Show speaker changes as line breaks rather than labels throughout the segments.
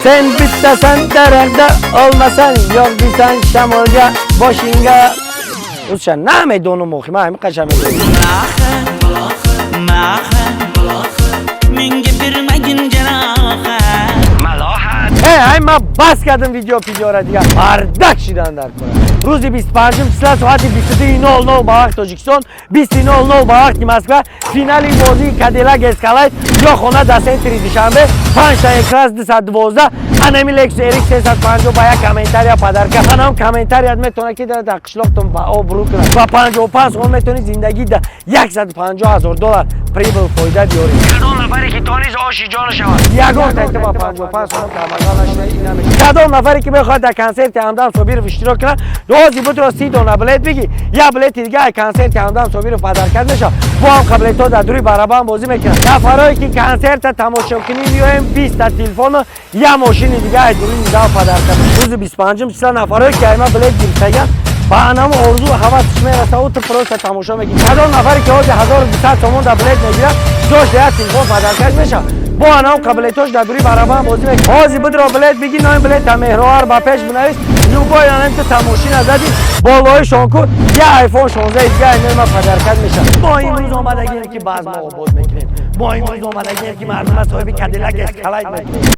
Sen bittasan daraxtda, olmasan yog'diysan shamolga boshingga. O'sha namedonum, охи, ман ҳамин қаша медонам.
Maha, menga bermagin jarohat.
Э, ай, ман бас кардам видео пидеора, дигар мардак шидан дар кора. Рӯзи 25 числа соати 22:00 ба вақти Тоҷикистон, 20:00 ба вақти Москва, финали бозии Кадиллак Эскалейд ё хона дар центри Душанбе, панҷта Э-класс 212, анами Лексус RX 350 ба як комментария подарка. Анам комментарият метавонад, ки дар қишлоқтон ба обрӯ кунад. Ба 55 сомон метавонӣ зиндагӣ да 150 ҳазор доллар прибыль, фоида биёрӣ. Кадом нафаре ки тонист оши ҷону шавад, ягон тайта ба 55 сомон камбағал нашуда, ин намешавад. Кадом нафаре ки мехоҳад дар консерти Ҳамдам Собиров иштирок кунад, рози будро 30 дона билет бигӣ, як билети дига ай консерти Ҳамдам Собиров подарка мешавад. Бо ҳам қаблетҳо дар дури барабан бозӣ мекунад. Нафарое ки консерта тамошокунӣ меоем, 20-та телефону як мошини дига ай дуруни зал подарка. Рӯзи 25 числа нафарое ки айма билет гирифтаган, ба анаму орзу ҳавасш мераса, ту просто тамошо мекунӣ. Кадом нафаре ки ҳози 1200 сомон дар билет мегирад, ҷош як телефон подаркаш мешавад. Бо анам қаблетош дар дури барабан бозӣ мекунад. Ҳози будро билет бигӣ, номи билета меҳровар ба пеш бинавис. Любой анам ту тамошина задӣ, болои шонку як Айфон 16 дига айнои подаркат мешавад. Мо имрӯз омадагием, ки базмо обод мекунем. Мо имрӯз омадагием, ки мардума соҳиби Кадиллак Эскалайд мекунем.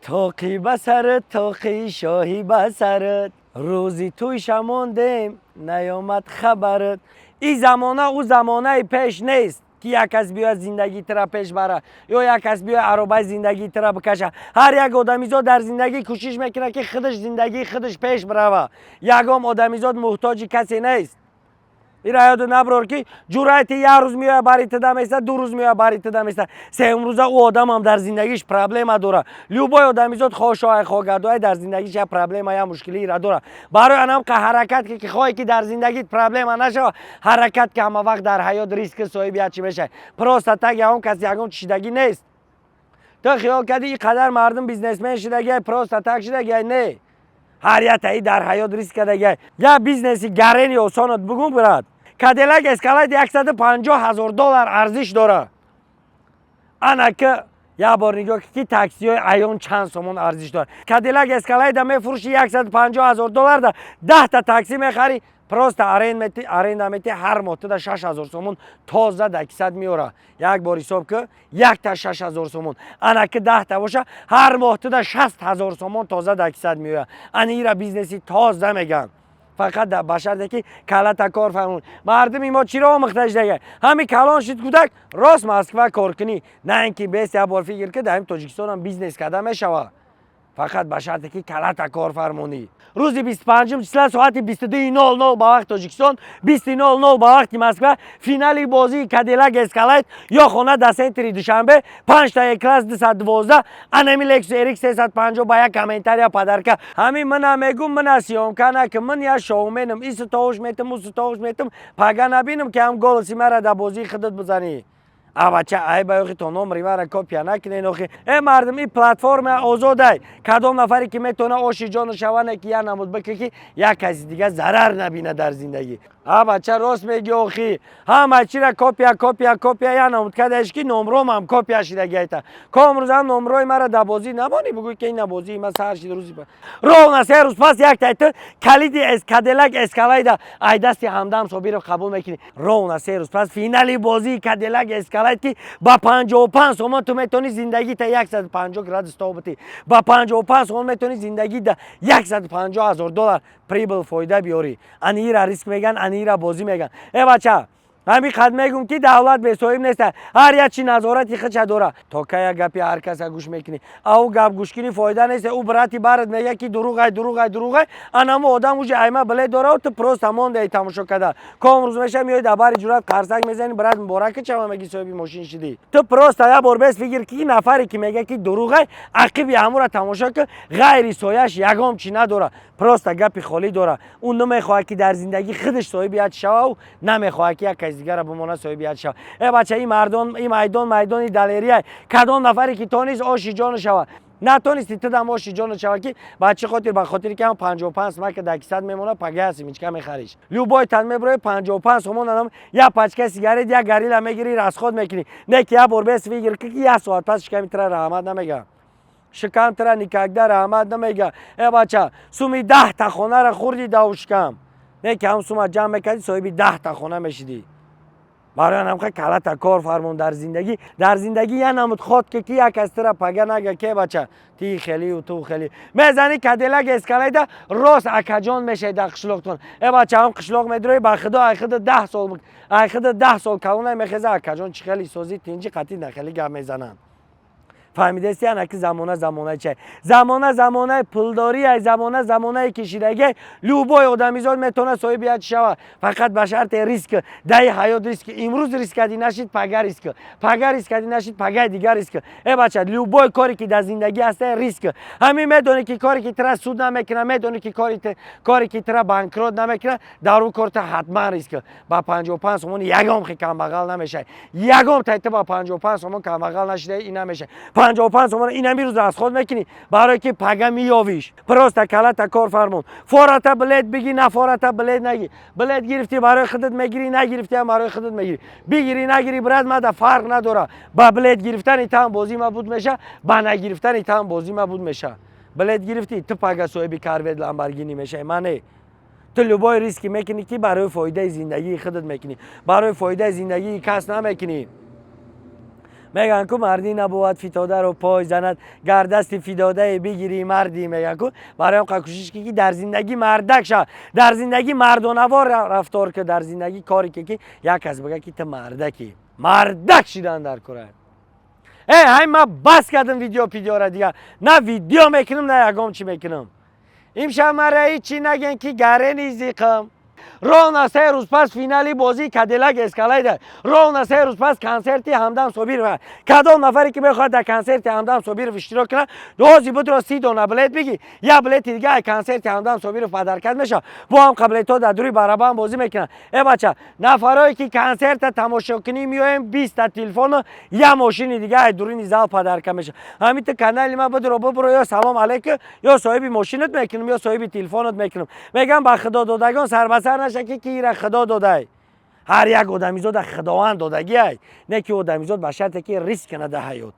Тоқи ба сарат, тоқи шоҳӣ ба сарат, рӯзи туйша мондем, наёмад хабарат. И замона ӯ замонаи пеш нест, ки як кас биёяд, зиндагии тира пеш бара ё як кас биёяд, аробаи зиндагии тира бикаша. Ҳар як одамизод дар зиндагӣ кӯшиш мекунад, ки худаш зиндагии худаш пеш бирава. Ягон одамизод муҳтоҷи касе нест. Ира ёду наброр, ки ҷуръати як рӯз меояд, бари тида места, 2 рӯз меояд, бари тида места, сеюм рӯза ӯ одамам дар зиндагиш проблема дора. Любой одамизод, хошоай, хогардоай, дар зиндагиш як проблема, як мушкилира дора. Барои анам қа ҳаракат ки хоҳе, ки дар зиндагит проблема нашава, ҳаракат ки ҳама вақт дар ҳаёт риски соҳиби як чӣ мешавӣ. Просто так ягон кас ягон чишидагӣ нест. Ту хиёл кардӣ, ин қадар мардум бизнесмен шидагиай, просто так шидагиай? Не, ҳар яктаи дар ҳаёт риск кардагиай. Як бизнеси гарени осонат бугум, брат. Кадиллак Эскалайд 150 ҳазор доллар арзиш дора. Ана ки як бор нигоҳ ки таксиҳои аён чанд сомон арзиш дорад. Кадиллак Эскалайда мефурӯши 150 ҳазор долларда, 10-та такси мехарӣ, просто аренда мети, ҳар моҳ туда 6000 сомон тоза да кисат меора. Як бор ҳисоб ки, якта 6000 сомон, ана ки 10-та боша, ҳар моҳ туда 60 000 сомон тоза да кисат меояд. Ана ира бизнеси тоза мегӯянд. Фақат ба шарте, ки калата кор фармон. Мардуми мо чиро омӯхта шудага? Ҳами калон шуд кӯдак, рост Москва коркунӣ, на ин ки бес як бор фикр ки дар Тоҷикистонам бизнес карда мешавад, фақат ба шарте, ки калата кор фармонӣ. Рӯзи 25 числа соати 22:00 ба вақти Тоҷикистон, 20:00 ба вақти Москва, финали бозии Кадиллак Эскалайд ё хона дар центри Душанбе, панҷта Э-класс 212, анами Лексус RX 350 ба як комментария подарка. Ҳамин мана мегум, мана съёмка накун, ман я шоуменам, ису товуш метам, усу товуш метам, пага набинам, ки ҳам голоси мара дар бозии худат бизанӣ. Авача, ай ба охи, то номри мара копия накунен охи. Э, мардум, и платформа озодай. Кадом нафаре ки метавона оши ҷону шаване, ки як намуд бика, ки як каси дига зарар набина дар зиндагӣ. А бача, рост меги охи, ҳама чира копия, копия, копия, як намуд кадаеш, ки номромам копия шидагиайта. Ко имрӯзам номрои мара дар бозӣ намонӣ, бугӯй, ки ина бозии ма сар шид. Рӯзи ровно 3 рӯз пас як тайта калиди Кадиллак Эскалайда ай дасти Ҳамдам Собиров қабул мекунӣ. Ровно 3 рӯз пас финали бозии Кадиллак Эскалайд, ки ба 55 сомон ту метавонӣ зиндагита 150 градус тобитӣ, ба 55 сомон метавонӣ зиндагита 150 ҳазор доллар прибыль, фоида биёрӣ. Ани ира риск меган, ани ира бозӣ меган. Э бача, ҳамин қад мегум, ки давлат бесоҳиб неста, ҳар як чи назорати худша дора. То ка як гапи ҳар каса гӯш мекунӣ? Ау гап гӯш кунӣ, фоида нест. Ӯ брати барат мега, ки дурӯғай, дурӯғай, дурӯғай. Анамо одам уже айма билет дора, ту просто мондаи тамошо карда. Ком рӯз меша, меои, дар бари ҷурат қарсак мезани, брат, муборака чава, меги, соҳиби мошин шидӣ. Ту просто як бор бес фикр ки нафаре ки мега, ки дурӯғай, ақиби ҳамура тамошо ки, ғайри сояш ягон чи надора, просто гапи холӣ дора. Ӯ намехоҳад, ки дар зиндагӣ худаш соҳиби як шава, намехоҳад, ки як каси дигара бимона, соҳиби як шава. Э бача, ин мардон, ин майдон майдони далерия. Кадом нафаре ки тонист оши ҷону шава, натонисти, тудам оши ҷону шава, ки ба чӣ хотир? Ба хотире ки ҳам 55 сомака дар кисат мемона, пагая семечка мехариш. Любой тан меброи, 55 сомон анам як пачка сигарет, як Горилла мегирӣ, расход мекунӣ. Не ки як бор бес фикр ки як соат пас шиками тира раҳмат намегӯям. Шикам тра никогда раҳмат намега. Э бача, суми 10-та хонара хӯрди даву шикам. Не ки ҳам сума ҷамъ мекардӣ, соҳиби 10-та хона мешидӣ. Барои ҳамқа калата кор фармон дар зиндагӣ. Дар зиндагӣ я намуд ход ки як аз тира пага нага ке бача, ти хелию ту хели. Мезани Кадиллак Эскалейда, рост акаҷон мешавӣ дар қишлоқтон. Э бача, ҳам қишлоқ медурои, ба худо, айхида 10 сол, айхида 10 сол калонай мехеза: «Акаҷон, чӣ хели созӣ, тинҷи?» Қатӣ нахели гап мезананд. Фаҳмидести? Анаки замона замонаи чай, замона замонаи пулдория, замона замонаи кишидагӣ. Любой одамизод метавонад соҳиби як шава, фақат ба шарти риск. Даи ҳаёт риск. Имрӯз риск кардӣ, нашид, пага риск, пага риск кардӣ, нашид, пагаи дигар риск. Э бача, любой коре ки дар зиндагӣ ҳаста, риск. Ҳамин медонӣ, ки коре ки тира суд намекунад, медонӣ, ки коре ки тира банкрот намекунад, дар ӯ кор та ҳатман риск. Ба 55 сомон ягон хе камбағал намешавӣ. Ягон тай ту ба 55 сомон камбағал нашида и намешавӣ. 55 сомон инами рӯз расход мекунӣ, барое ки пага меёвиш. Просто калата кор фармон. Фората билет бигӣ, нафората билет нагӣ. Билет гирифтӣ, барои худат мегирӣ, нагирифтиам, барои худат мегирӣ. Бигирӣ, нагирӣ, брат, мада фарқ надора. Ба билет гирифтани таам бозӣ ма буд меша, ба нагирифтани таам бозӣ ма буд меша. Билет гирифтӣ, ту пага соҳиби Корвет, Ламборгини мешавӣ, ма не. Ту любой риски мекунӣ, ки барои фоидаи зиндагии худат мекунӣ, барои фоидаи зиндагии кас намекунӣ. Мегӯянд ку, мардӣ набувад фитодаро пой занад, гар дасти фидодае бигирӣ, мардӣ. Мегӯянд ку, барои он кӯшиш ки дар зиндагӣ мардак шав, дар зиндагӣ мардонавор рафтор ки, дар зиндагӣ коре ки як кас бигӯяд, ки ту мардакӣ. Мардак шидан дар кора. Э ҳай, ма бас кардам видео пидеора, дигар на видео мекунам, на ягон чӣ мекунам. Имшаб мара ҳичи нагем, ки гарени зиқам. Ровно 3 рӯз пас финали бозии Кадиллак Эскалейда, ровно 3 рӯз пас консерти Ҳамдам Собиров. Кадом нафаре ки мехоҳад дар консерти Ҳамдам Собиров иштирок кунад, ҳози будро 30 дона билет бигӣ, як билети дига ай консерти Ҳамдам Собиров падаркат мешавад. Бо ҳам қаблетҳо дар дури барабан бозӣ мекунанд. Э бача, нафарое ки консерта тамошокунӣ меоем, 20-та телефону як мошини дига ай дуруни зал падарка мешавад. Ҳамин ту канали ма будро бубуро, ё салом алейкум, ё соҳиби мошинат мекунам, ё соҳиби телефонат мекунам. Мегам, ба худо додагон сарбасар наша, ки ира худо додай. Ҳар як одамизода худованд додагиай, не ки одамизод ба шарте ки риск кунад дар ҳаёт.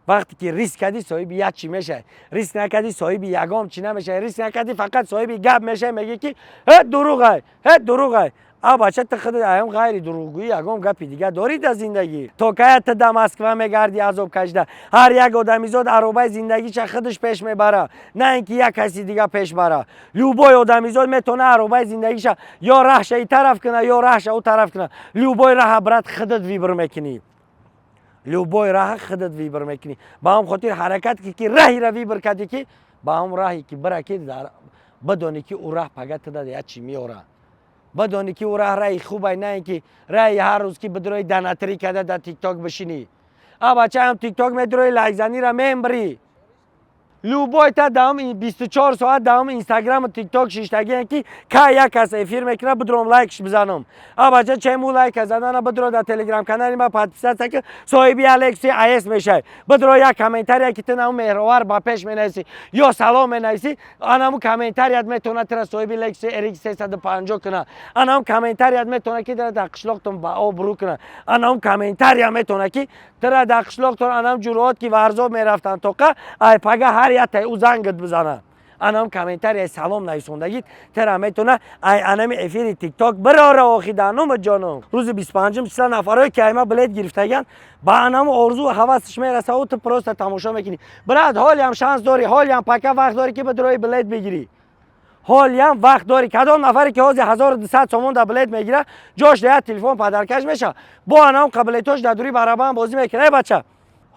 Вақте ки риск кардӣ, соҳиби як чӣ мешавӣ. Риск накардӣ, соҳиби ягон чӣ намешавӣ. Риск накардӣ, фақат соҳиби гап мешавӣ. Мегӣ, ки ҳе дурӯғай, ҳе дурӯғай. А бача, ту худ аям ғайри дурӯғгӯӣ ягон гапи дига дорӣ дар зиндагӣ? То кая ту да Москва мегардӣ азоб кашида? Ҳар як одамизод аробаи зиндагиша худаш пеш мебара, на ин ки як каси дига пеш бара. Любой одамизод метавона аробаи зиндагиша ё раҳша и тараф куна, ё раҳша ӯ тараф куна. Любой раҳа, брат, худат выбор мекунӣ. Любой раҳа худат выбор мекунӣ. Ба ҳам хотир ҳаракат ки раҳира выбор кардӣ, ки ба ҳам раҳе ки бира, ки бидонӣ, ки ӯ раҳ пага туда як чӣ меорад. Бидонӣ, ки ӯ раҳ раҳи хубай, на ин ки раҳи ҳар рӯз ки бидрои данатрӣ карда дар Тикток бишинӣ. А бача, ҳам Тикток медрои, лайкзанира мембрӣ. Любой та даҳум 24 соат даҳум Инстаграму Тикток шиштагиен, ки кай як кас эфир мекунад, бидром лайкш бизанам. А бача, чему лайка задана? Бидро дар Телеграм канали ма подписаться ки, соҳиби Лексус АС мешавӣ. Бидро як комментария, ки ту наму меҳровар ба пеш менависӣ ё салом менависӣ, анаму комментарият метавонад тура соҳиби Лексус RX 350 кунад. Анаму комментарият метавонад, ки тура дар қишлоқтон ба обрӯ кунад. Анаму комментария метавонад, ки тура дар қишлоқтон анам ҷуръот, ки варзоб мерафтанд тоқа, ай пага ҳар яктай ӯ зангат бизанад. Анам комментарияи салом нависондагит тера метавона ай анами эфири Тикток бирора. Охи данума ҷоном, рӯзи 25-ум числа нафарое ки айма билет гирифтаган, ба анаму орзу ҳавасаш мераса. Ӯ ту просто тамошо мекунӣ, брат. Ҳолиам шанс дорӣ, ҳолиам пока вақт дорӣ, ки бидрои билет бигирӣ. Ҳолиам вақт дорӣ. Кадом нафаре ки ҳозир 1200 сомон да билет мегирад, ҷош да як телефон падаркаш мешавад. Бо анам қабилетош дар дури барабан бозӣ мекунад. Э бача,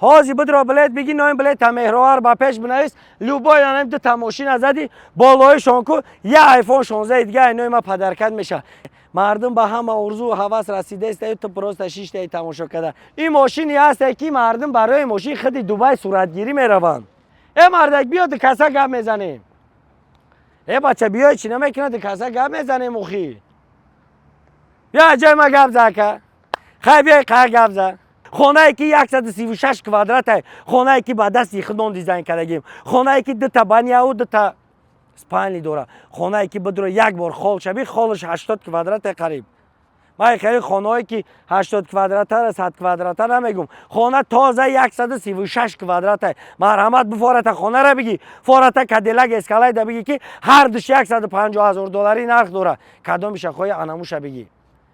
ҳозир бидро билет бигӣ, ноим билета меҳровар ба пеш бинавис. Любой анам дута мошина задӣ, болоишон ку як Айфон 16 дига айнои ма падаркат мешавад. Мардум ба ҳама орзу ҳавас расидаеста, ту просто шиштаи тамошо карда. Ин мошине ҳасте, ки мардум барои мошин худи Дубай суратгирӣ мераванд. Э мардак, биё, ду каса гап мезанем. Э бача, биёй, чӣ намекунад, ду каса гап мезанем. Охи, биё, ҷои ма гап за, ака. Хай, биёй, қай гап за. Хонае ки 136 квадрата, хонае ки ба дасти худмон дизайн кардагим, хонае ки дута баняу дута спальни дора, хонае ки бидро як бор хол шави, холаш 80 квадрата қариб. Ман хеле хонаҳое, ки 80 квадратара, 100 квадрата намегум. Хона тоза 136 квадрата. Марҳамат, буфората хонара бигӣ, фората Кадиллак Эскалейда бигӣ, ки ҳар душ 150 ҳазор долларӣ нарх дора. Кадомиша хоҳӣ, анамуша бигӣ.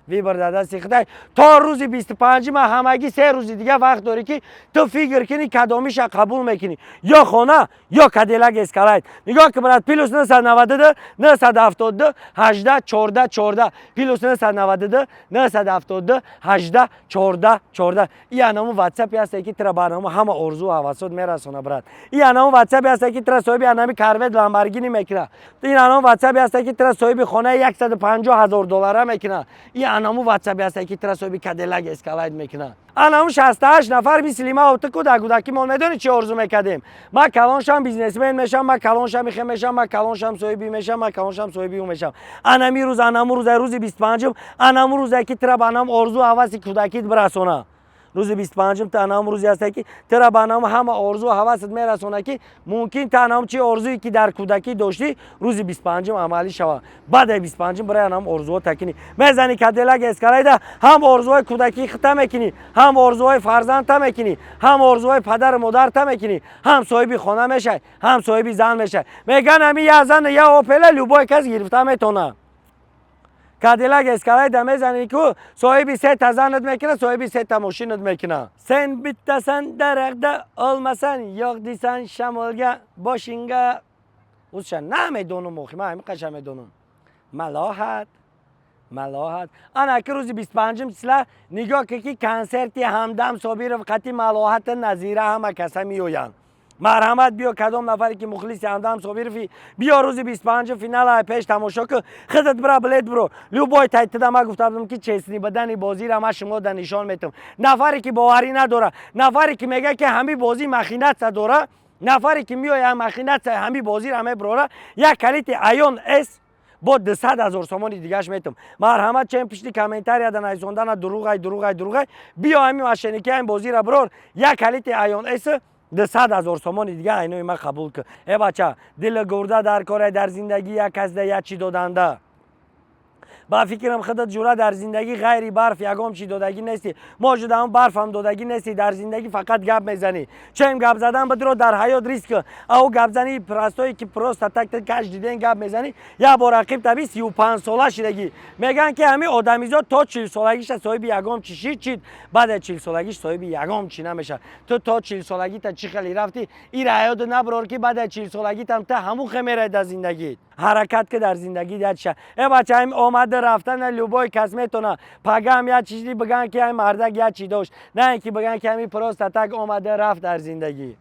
Выбор дар дасти худой. То рӯзи 25-ма ҳамагӣ 3 рӯзи дига вақт дорӣ, ки ту фикр кунӣ, кадомиша қабул мекунӣ: ё хона, ё Кадиллак Эскалейд. Нигоҳ ки, брат: +992 972 18 14 14, +992 972 18 14 14. И анаму ватсапи ҳасте, ки тира барному ҳама орзу ҳавасот мерасона, брат. И анаму ватсапи ҳасте, ки тира соҳиби анами Корвет, Ламборгини мекуна. Ин анаму ватсапи ҳасте, ки тира соҳиби хонаи 150 ҳазор доллара мекуна. И анаму ватсапи ҳасте, ки тира соҳиби Кадиллак Эскалайд мекуна. Анаму 68 нафар мисли ма ту ку дар кӯдакимон медонӣ, чӣ орзу мекардем? Ман калоншам бизнесмен мешам, ман калоншам ихе мешам, ман калоншам соҳиби мешам, ман калоншам соҳиби ӯ мешам. Анами рӯз, анаму рӯза, рӯзи 25-ум, анаму рӯзе, ки тира ба анам орзу ҳаваси кӯдакит бирасона. Рӯзи 25-ум ту анам рӯзе ҳасте, ки тира ба анам ҳама орзу ҳавасат мерасона, ки мумкин ту анам чи орзуе, ки дар кӯдакӣ доштӣ, рӯзи 25-ум амалӣ шава. Баъдаи 25-ум барои анам орзуҳо такинӣ мезанӣ. Кадиллак Эскалейда ҳам орзуҳои кӯдакии хита мекунӣ, ҳам орзуҳои фарзандта мекунӣ, ҳам орзуҳои падару модарта мекунӣ, ҳам соҳиби хона мешавӣ, ҳам соҳиби зан мешавӣ. Меган, ҳами я зан, я Опела любой кас гирифта метона. Кадиллак Эскалейда мезанӣ ку, соҳиби сета занат мекуна, соҳиби сета мошинат мекуна. Sen bittasan daraxtda olmasan, yo'q deysan shamolga boshingga. Узша намедонам, охи ман ҳамин қаша медонам. Малоҳат, Малоҳат. Ана ки рӯзи 25-ум числа нигоҳ ки, ки консерти Ҳамдам Собиров қати Малоҳати Назира, ҳама каса меоянд. Марҳамат, биё. Кадом нафаре, ки мухлиси Ҳамдам Собирови, биё, рӯзи 25 финала пеш тамошо кун. Худат бира, билет биро. Любой тайтида ма гуфта будам, ки честный будани бозира ма шумо да нишон метам. Нафаре, ки боварӣ надора, нафаре, ки мега, ки ҳами бозӣ махинация дора, нафаре, ки меоя, махинация ҳами бозира мебирора, як калити Айон С бо 200 000 сомони дигаш метам. Марҳамат, чен пишти комментарияда нависондана дуруғай, дуруғай, дуруғай. Биё, ҳами мошенники ҳами бозира бирор, як калити Айон С, 200 000 сомони дига айнои ма қабул кун. Э бача, дили гурда дар коре дар зиндагӣ, як касда як чӣ доданда. Ба фикрам, худат ҷура дар зиндагӣ ғайри барф ягон чӣ додагӣ нестӣ. Мо жудаам барфам додагӣ нестӣ. Дар зиндагӣ фақат гап мезанӣ. Чем гап задан бидро дар ҳаёт риск. Ау гапзании простое, ки просто так каждый день гап мезанӣ, як бор рақиб таби 35 сола шидагӣ. Мегӯянд, ки ҳамин одамизод то 40 солагиша соҳиби ягон чӣ шид, чид, баъд аз 40 солагиш соҳиби ягон чӣ намешавад. Ту то 40 солагита чӣ хеле рафтӣ, ира ҳаёту наброр, ки баъд аз 40 солагитам ту ҳамун хе мерай дар зиндагит. Ҳаракат ки, дар зиндагӣ ячша. Э бача, ҳам омада рафтана любой кас метона. Пагам як чизи биган, ки ҳам мардак як чӣ дошт, на ин ки биган, ки ҳами просто так омада рафт дар зиндагӣ.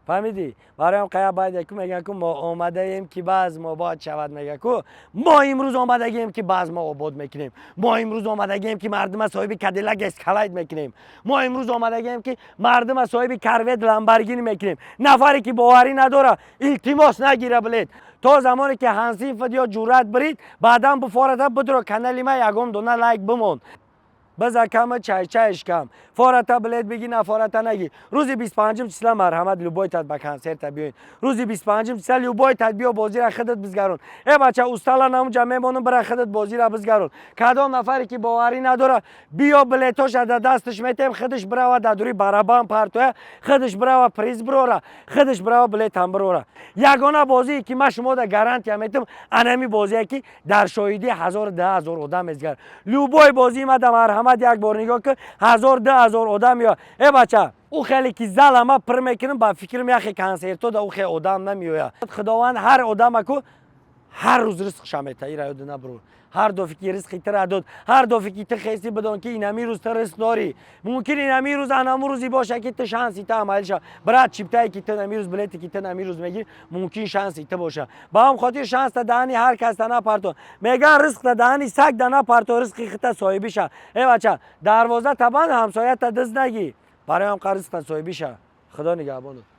Фаҳмидӣ? Бароям қая байда ку меган ку: мо омадаем, ки баъз мо бод шавад. Мега ку: мо имрӯз омадагием, ки баъз мо обод мекунем. Мо имрӯз омадагием, ки мардума соҳиби Кадиллак Эскалайд мекунем. Мо имрӯз омадагием, ки мардума соҳиби Корвет, Ламборгини мекунем. Нафаре, ки боварӣ надора, илтимос, нагира билет. То замоне ки ҳансинфат ё ҷуръат бирид, баъдан буфората бидро канали ма, ягон дона лайк бимон. Биза кама чайчайш кам. Фората билет биги, нафората наги. Рӯзи 25-ум числа, марҳамат, любой тат ба консерта биёед. Рӯзи 25-ум числа любой тат биё, бозира худат бизгарон. Э бача, устала намуҷа мемонам, бира, худат бозира бизгарон. Кадом нафаре, ки боварӣ надора, биё, билетоша да дасташ метем, худаш бирава, дар дури барабан партоя, худаш бирава, приз бирора, худаш бирава, билетам бирора. Ягона бозие, ки ман шумо да гарантия метам, анами бозие, ки дар шоҳидии ҳазору 10 000 одам мезгар. Любой бозии ма да, марҳамат, як бор нигоҳ кун, ҳазор, 10 000 одам меояд. Э бача, ӯ хеле ки зала ма пир мекунам, ба фикрам, яхе консертҳо да ӯ хе одам намеояд. Худованд ҳар одамаку ҳар рӯз ризқша мета. Ира ёда набур. Ҳар дофе ки ризқи тира дод, ҳар дофе ки ту хести, бидон, ки инами рӯз ту ризқ дорӣ. Мумкин инами рӯз анаму рӯзе боша, ки ту шанси ту амалӣ шава. Брат, чиптае, ки ту нами рӯз, билете, ки ту нами рӯз мегирӣ, мумкин шанси ту боша. Ба ҳам хотир шанста даҳани ҳар кас та напарто. Меган, ризқта даҳани саг да напарто, ризқи хита соҳибӣ ша. Э бача, дарвоза табанд, ҳамсоята дизд нагӣ. Барои ҳам қа ризқта соҳибӣ ша. Худо нигаҳбонат.